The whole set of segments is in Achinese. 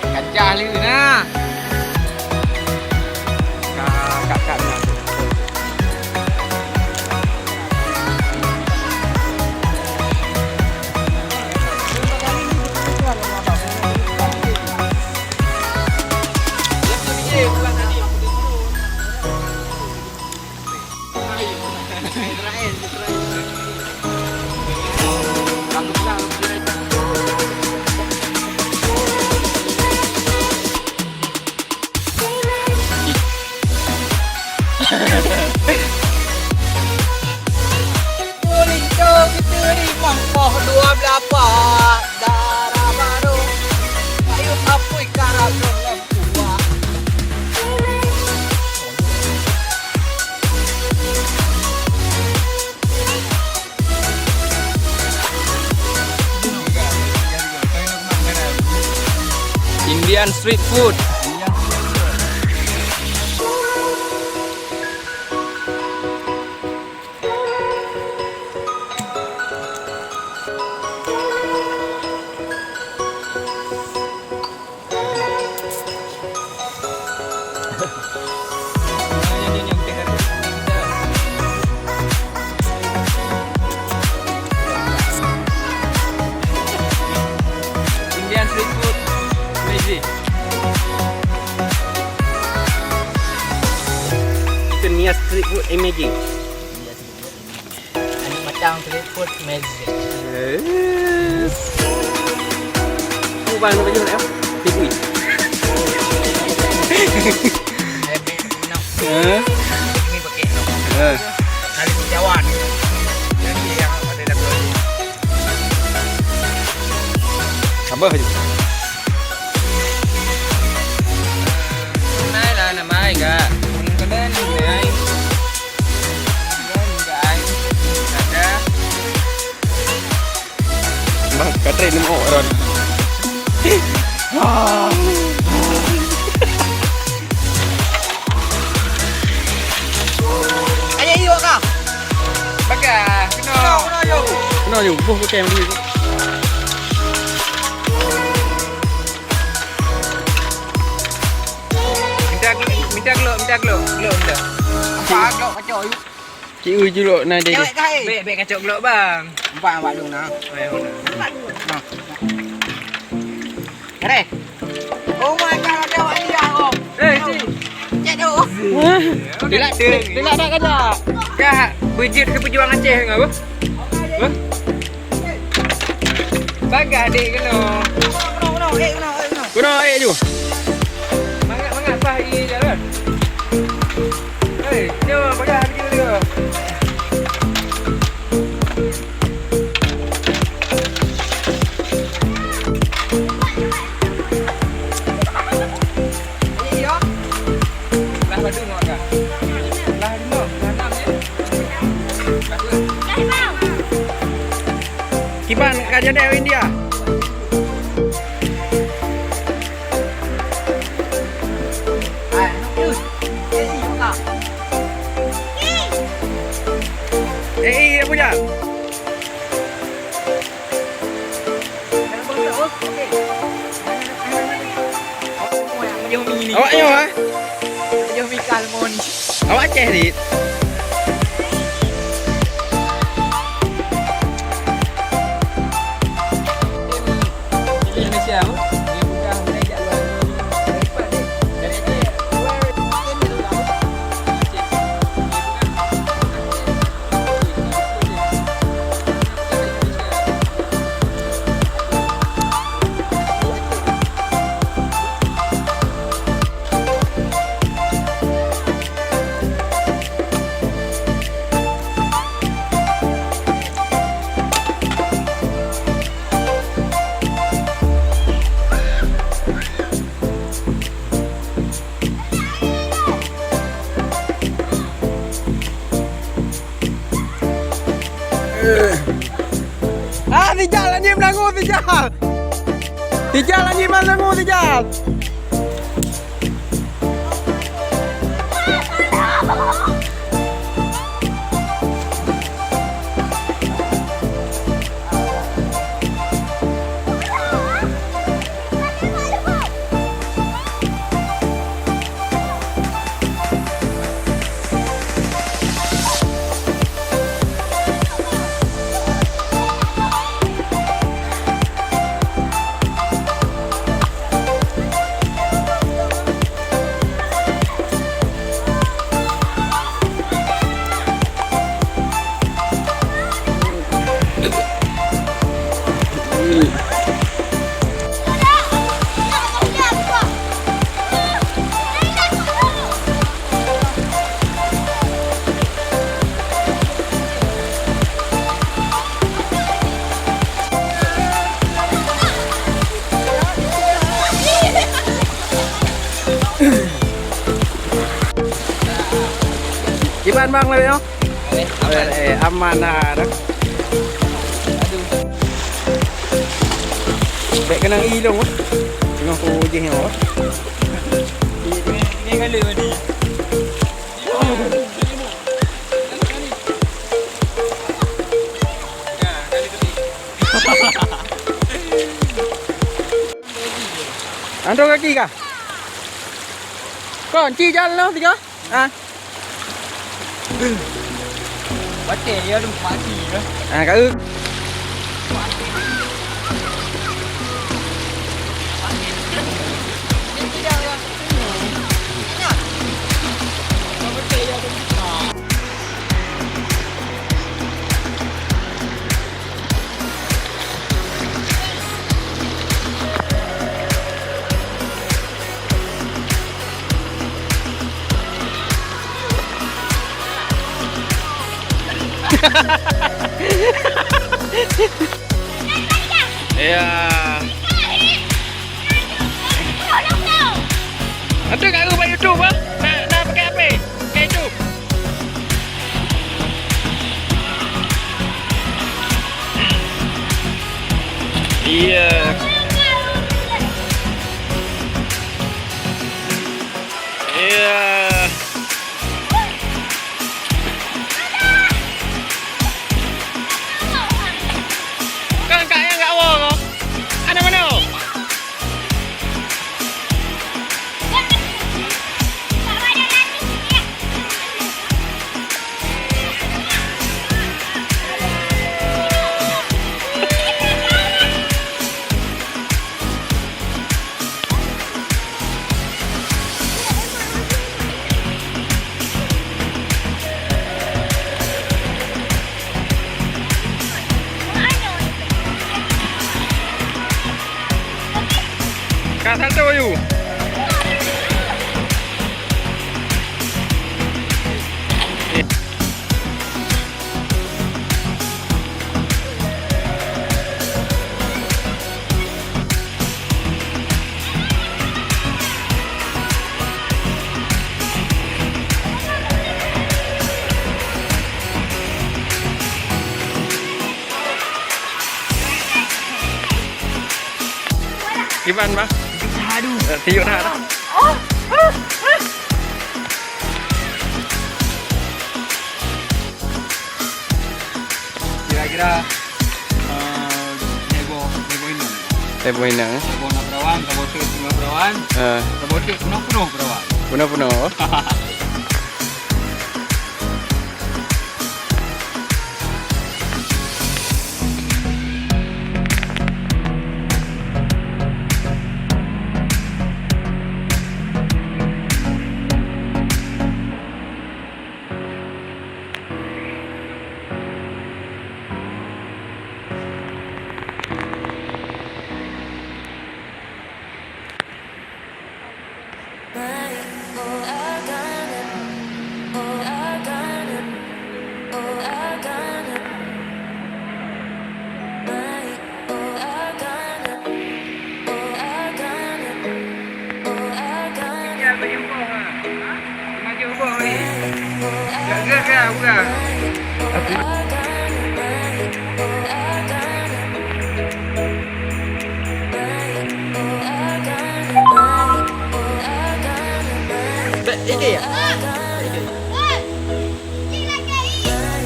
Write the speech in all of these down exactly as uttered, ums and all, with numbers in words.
Gajah lé na. Ka, ka, ka, ka. Kulinto geuteurimong poh dua blaih pat, dara barô, kayue apui karab lom lam kuah. Indian street food. Indian street food amazing. Itu Nia street food amazing. Aneuk macang street food magic. Yes. Tu bang, nak baju nak? Tiga. Eh, beli enam. Eh? Ini pakai enam. Eh. Kali jawan. Jadi yang ada dalam dua ni. Sabar je. Mai lah, nak mai gak. Kena ni, mai. Bang, ka trend nama orang. Ayo, iyo kah? Bagai, kena. Kena, kena, yo. Kena, yo. Boh pakai macam ni. Minta glok, minta glok, minta glok. Glok, minta. Apa glok kacau, yuk? Ci eu julok na deh. Cewek kah, eh? Bek, bek kacok glok, bang. Nampak, nampak dulu, nah. Oh, ya, udah. Nah. Kare. Oh my God, ada awak dia, oh. Eh, ci. Cek tu. Hah? Dilak, dilak dah kena. Kah, bejit ke pejuang Aceh ngau, apa? Hah? Bagah dek kena. Kena, kena, eh, kena, eh, kena. Kena, eh, ju. Mangat, mangat, pah, i jalan. Hei, nyoe bagah biji tu. Lah badu ngok ka. Lah lima, lah enam ya. Kiban ka jadi India. Eh, eh, apa jam? Awak nyoe, eh? Awak Aceh, Rit. Ah, sijal anjing meunangu, sijal. Sijal anjing meunangu, sijal. Kiban bang lagi, oh? Eh, aman. Eh, aman dah, dah. Aduh. Bèk keunong ilong, oh. Tengok tu jih, oh. Ini, ini, ini kali tadi. Antok kaki kah? Kon, ci jalan noh, tiga. Ha? Baté ya lu mati ya. Ha, kau. Ya. Ada kat bak YouTube ah. Nak, nak pakai H P. Pakai YouTube. Iya. Iya. Kan kak yang kat awal tu. Ada mana? Ka salto, Yu. Kiban, bah? Aduh. Eh, tiup dah, dah. Kira-kira, eh, lhèe boh, lhèe boh inong. Lhèe boh inong, eh? Lhèe boh na perawan, saboh teuk peunoh perawan. Eh. Saboh teuk peunoh-peunoh perawan. Peunoh-peunoh.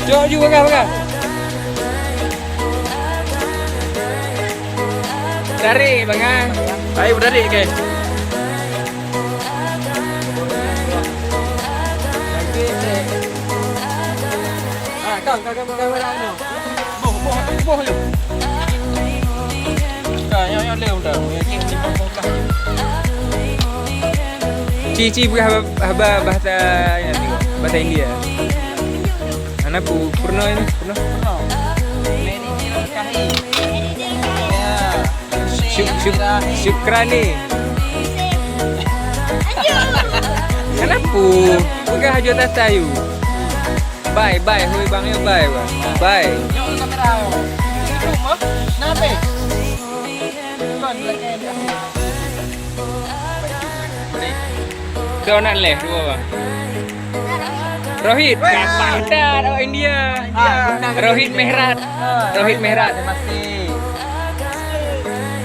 Cok ju peugah-peugah. Tarik, bangai. Ayo, tarik ke? Ah, kau, kau, kau, kau, kau, kau. Boh, boh, boh lu. Dah, yang, yang lem dah. Ci, ci peugah haba, haba bahasa, bahasa India. Hana pu-, purno ini, purno. Syuk-, syuk-, syukran ni. Hana pu-, peugah haju tata yu. Bye, bye, hui bang, ya, bye, bang. Bye. Nyoe kamera. Itu mah. Nabe? Kon lagi. Dua anak leh, dua, bang. Rohit, gampang dah, orang India. Ah, Rohit Mehrat. Ah, Rohit Mehrat. Dia masih.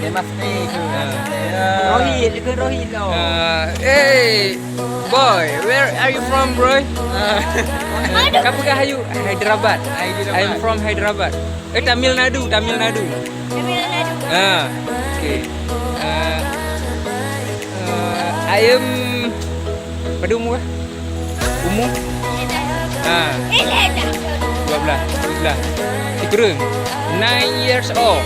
Dia masih tu. Ah. Ya. Rohit, dia ke Rohit tau. Ah, hey, boy, where are you from, bro? Ah. Kapeugah haju? Hyderabad. Hyderabad. I'm from Hyderabad. Eh, Tamil Nadu, Tamil Nadu. Tamil Nadu. Ah, okay. Ah, ah, I am, padum umur? Umur? Ah. Dua belas, dua belas. Sikureueng. Nine years old.